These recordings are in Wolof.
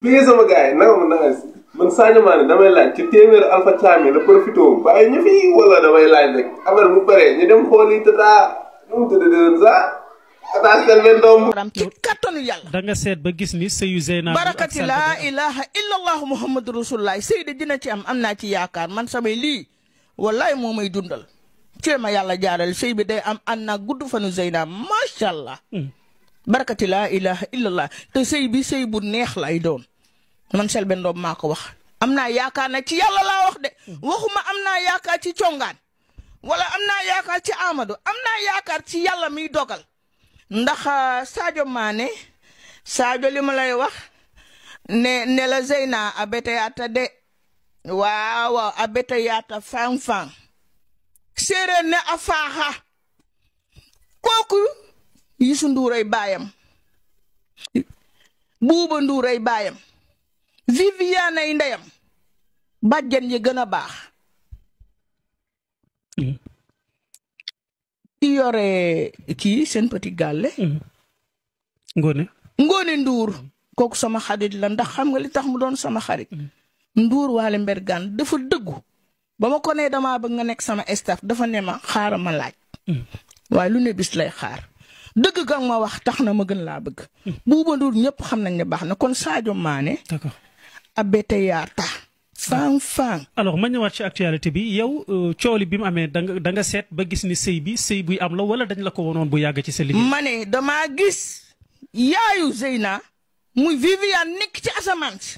bii sama gars yi naka ma naka man Sadio Mané damay laaj ci téeméer Alpha Thiamé la profité bàyyi ñu fi wala damay laaj rek affaire bu paree ñu dem xool yi tata nu mu tëdd déwén sax tata seen benn doom. ci kattanu yàlla. da nga seet ba gis ni sëyu Zeyna. barakati laa ilaha illallah muhammadu rasulullah Seydi dina ci am naa ci yaakaar man samay lii wallahi moo may dundal. ci ma yàlla jaaral sëy bi day am ànd naa gudd fanu Zeyna macha allah. barakati laa ilaha illallah te sëy bi sëy bu neex lay doon. man Selbé Ndom maa ko wax am naa yaakaar nag ci yàlla laa wax de waxuma am naa yaakaar ci congaan wala am naa yaakaar ci Amadou am naa yaakaar ci yàlla miy dogal ndax Sadio Mané Sadio li ma lay wax ne la Zeyna a bete yaata de waaw a bete yaata fan séeréer ne a faaxa kooku Youssou Ndour ay baayam Buuba Ndour ay baayam Viviane ay ndeyam bàjjen yi gën a baax ki yore kii seen petit gàlle Ngoné Ndour kooku sama xarit la ndax xam nga li tax mu doon sama xarit Ndour Waly Mbergane dafa dëggu ba ma ko nee damaa bëgg nga nekk sama staff dafa ne ma xaaral ma laaj waaye lu ne bis lay xaar dëgg ga ma wax tax na ma gën laa bëgg Buuba Ndour ñëpp xam nañ ne baax na kon Sadio Mané d'accord abete yaata fan alors ma ñëwaat ci actualité bi yow cooli bi mu amee da nga seet ba gis ni sëy buy am la wala dañ la ko wonoon bu yàgg ci sa liggéey. ma ne damaa gis yaayu Zeyna muy Viviane nekk ci asamaan si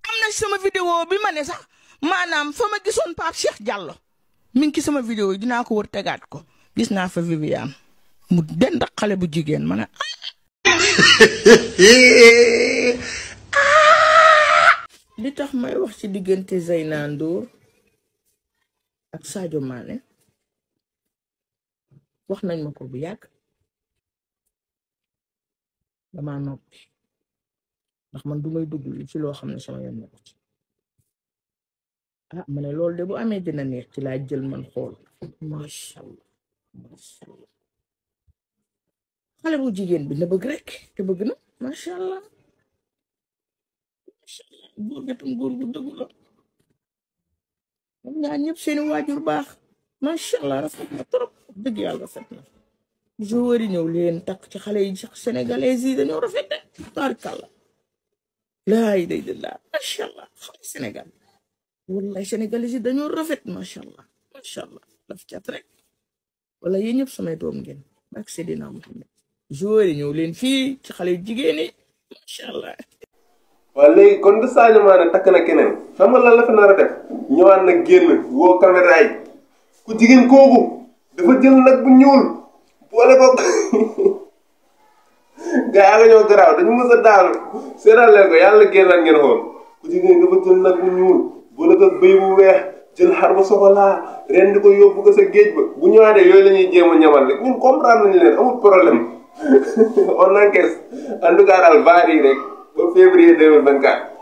am na sama vidéo bi ma ne sax maanaam fa ma gisoon Pape Cheikh Diallo mi ngi ci sama vidéo yi dinaa ko wër tegaat ko gis naa fa Viviane mu dend ak xale bu jigéen ma ne li tax may wax ci diggante Zeyna Ndour ak Sadio Mané wax nañ ma ko bu yàgg dama noppi ndax man du may dugg ci loo xam ne sama yoon na ko ci ma ne loolu de bu amee dina neex ci laa jël man xool macha allah xale bu jigéen bi na bëgg rek te bëgg na macha allah góor ga tam góor gu dëggu la ñoom ñaar ñëpp seeni waajur baax macha allah rafet na trop dëgg yàlla rafet na joueur yi ñëw leen takk ci xale yi sénégalais yi dañoo rafet de taarikàlla laa ilaaha illallaah macha allah xale Sénégal wallahi sénégalais yi dañoo rafet macha allah daf cat rek wala yéen ñëpp samay doom ngeen ak Seydina Muhammad joueur yi ñëw leen fii ci xale yu jigéen yi macha allah. waaw léegi kon du Sadio Mané takk na keneen xam nga lan la fa nar a def ñëwaat nag génn woo caméra yi ku jigéen kooku dafa jël nag bu ñuul boole ko gaa yaa nga ñëw garaaw dañu mës a daanu seetal leen ko yàlla génnaat ngeen xool ku jigéen dafa jël nag bu ñuul boole ko bëy bu weex jël xar ba soxolaa ren di ko yóbbu ko sa géej ba bu ñëwaatee yooyu la ñuy jéem a ñamal rek ñun comprendre nañu leen amul problème on encaisse en tout cas daal vaar yi rek ba février 2024